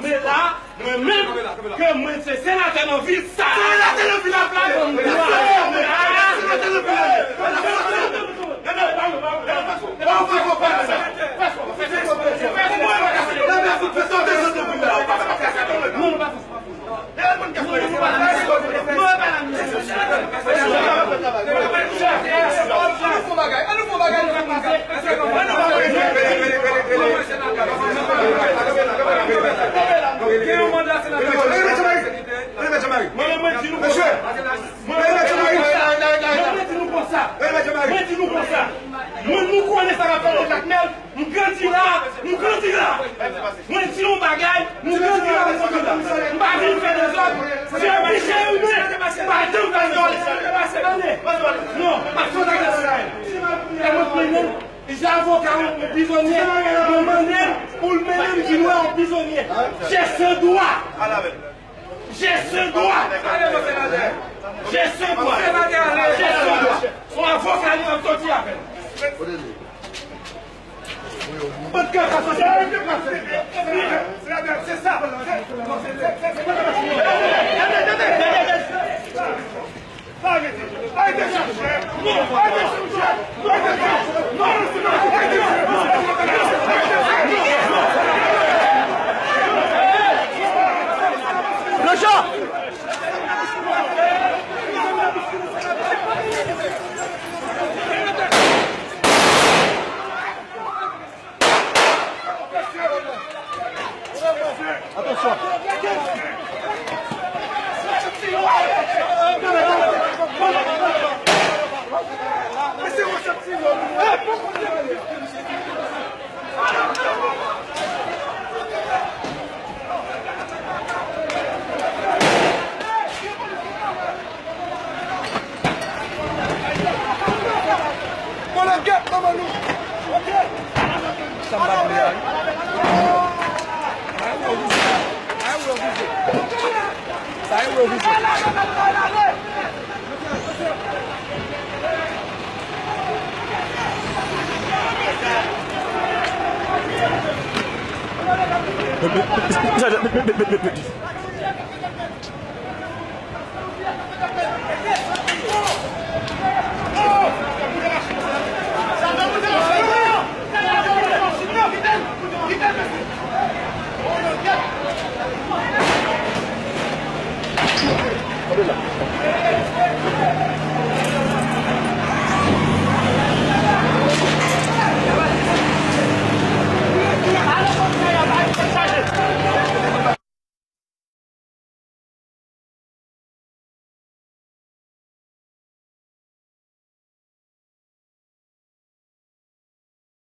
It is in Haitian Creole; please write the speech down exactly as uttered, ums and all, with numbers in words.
Men la, mwen menm, ke mwen se senatè nan vil sa a. Senatè nan vil la, senatè nan vil la. Non, non, non, non, non. Mwen, mwen di nou konsa. Mwen, mwen di nou konsa. Mwen, mwen di nou konsa. Mwen, nou konnen sa k ap fèt nan Jakmèl. M grandi la, m grandi la. Mwen di yon bagay, m grandi la, m grandi la. M pa vin fè dezòd. Se yon peche imen. Pa janm fè dezòd. Tande. Non, pa fè dezòd. E mwen mennen l, jan avoka yon prizonye, mwen mennen l pou l mennen m vin wè yon prizonye. J'ai ce droit. J'ai ce droit. J'ai ce droit. J'ai ce droit. Yon avoka li ap soti avè l.